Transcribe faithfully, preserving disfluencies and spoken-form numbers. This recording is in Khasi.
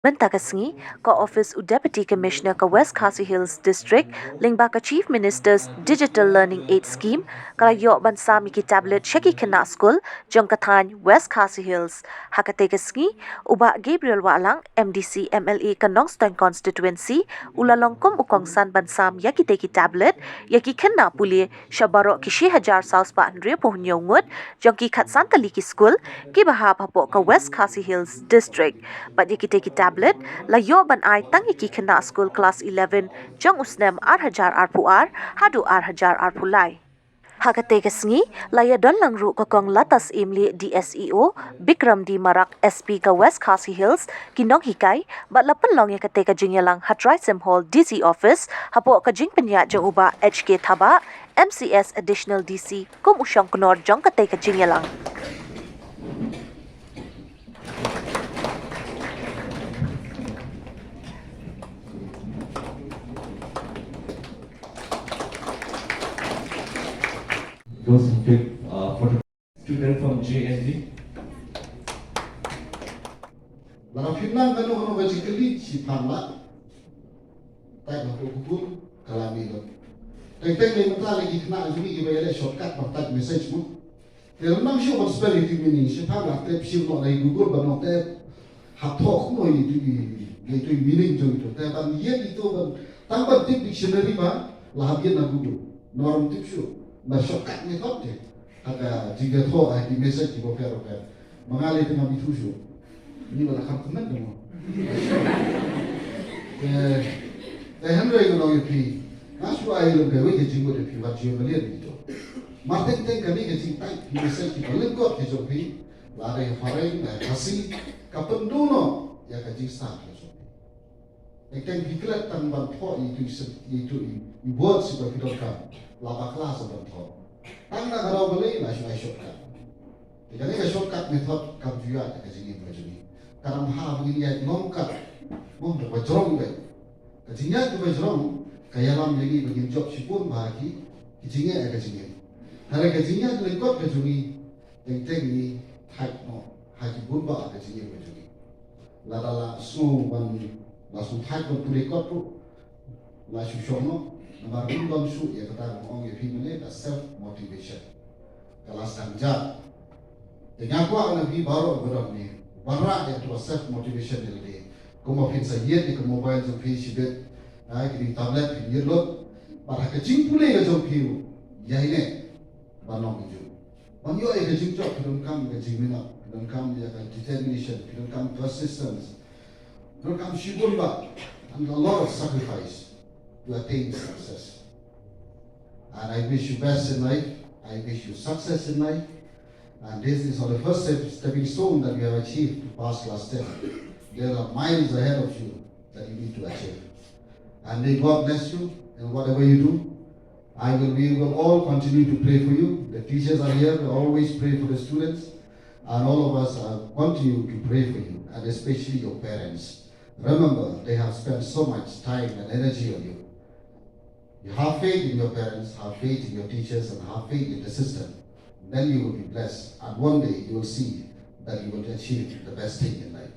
Mynta ka sngi, ka office u Deputy Commissioner ka West Khasi Hills District, lyngba ka Chief Minister's Digital Learning Aid Scheme, ka la ïoh ban sam ïa ki tablet sha ki khynnah skul jong ka thaiñ West Khasi Hills. Ha katei ka sngi, u Bah Gabriel Wahlang, M D C M L A ka Nongstoiñ Constituency, u la long kum u kongsan ban sam ïa kitei ki tablet ïa ki khynnah pule sha baroh ki shi hajar saw spah hynriewphew hynñiew ngut jong ki khatsan tylli ki skul kiba hap hapoh ka West Khasi Hills District. Bad ïa kitei ki tablet la ïoh ban ai tang ïa ki khynnah skul klas eleven jong u snem ar hajar arphew ar haduh ar hajar arphew lai. Ha katei ka sngi la ïadon lang ruh ka Kong Latas Imli, D S E O, Bikram D Marak, S P ka West Khasi Hills, ki nonghikai, bad la pynlong ïa katei ka jingïalang ha Trai Sim Hall, D C Office, hapoh ka jingpynïaid jong u Bah H K Thabah, M C S Additional D C, kum u shongknor jong katei ka jingïalang. Those who take, uh, photo. Student from J N V. Lada phi nang kano kano ka jingkylli, shiphang lah. Type ha Google, ka la mih lut. Teng teng lei mynta lei ki khynnah jong ngi kiba ïaleh shortcut ban type message mo. Te lada nang shuh ban spell ïa ki meaning, shiphang lah, type shim noh na Google ban ong te hap thoh kumno ïa itu i, ïa itu i meaning jong itu. Te ban ïa itu ban, tang ban tip dictionary ba la hap ïa na Google. Namar ym tip shuh. Namar shortcut method te. Ha ka jingïathoh ha ki message kiba pher pher. Ma nga lei te ngam ithuh shuh. Ngi ba la kham kmen de mo. Te, te hynrei ngan ong ïa phi. Nga shu ai lem kawei ka jingmut ïa phi wat shu ïa ka liang ito. Mar teng teng kane ka jingtype phi message kiba lyngkot ki jong phi. Lada ïa phareng, lada ïa Khasi, ka pynduh noh ïa ka jingsah ka jong phi. Teng teng phi klet tang ban thoh ïa itu i sep, ïa itu i, i word sha ba phi donkam. La bakla sa ban thoh. Tang na ka daw balei la shu ai shortcut. Te kane ka shortcut method kam ju ïaid ha ka jingim ka jong ngi. Ka dang bha ba ngin ïaid long kat. Mo, da ba jrong beit. Ka jingïaid kaba jrong ka ïalam ïa ngi ba ngin jop shibun bha ki, ki jingeh ha ka jingim. Hynrei ka jingïaid lyngkot ka jong ngi, teng teng ngi thait noh ha ki bun bah ka jingim ka jong ngi. Lada la sngew ban, la sngew thait ban pule kot ruh, la shu shong noh, namar ngim don shuh ïa kata kaba ong ïa phi mynne ka self motivation. Ka la sdang jat. Te nga kwah na phi baroh ba don ne, wanrah ïa kata ka self motivation ïa lade. Kumba phin sa ïeit ïa ka mobile jong phi shibit, ha, kine ki tablet phin ïeit lut. Bad ha ka jingpule ka jong phi ruh, ïaineh ban long kumjuh. Ban ïoh ïa ka jingjop, phi donkam ka jingminot, phi donkam ïa ka determination, phi donkam persistence, phi donkam shibun bah, and a lot of sacrifice to attain success. And I wish you best in life. I wish you success in life. And this is on the first step, stepping stone that you have achieved to pass class ten. There are miles ahead of you that you need to achieve. And may God bless you in whatever you do. I will, we will all continue to pray for you. The teachers are here, we always pray for the students. And all of us are continue to pray for you, and especially your parents. Remember, they have spent so much time and energy on you. You have faith in your parents, have faith in your teachers, and have faith in the system. Then you will be blessed. And one day you will see that you will achieve the best thing in life.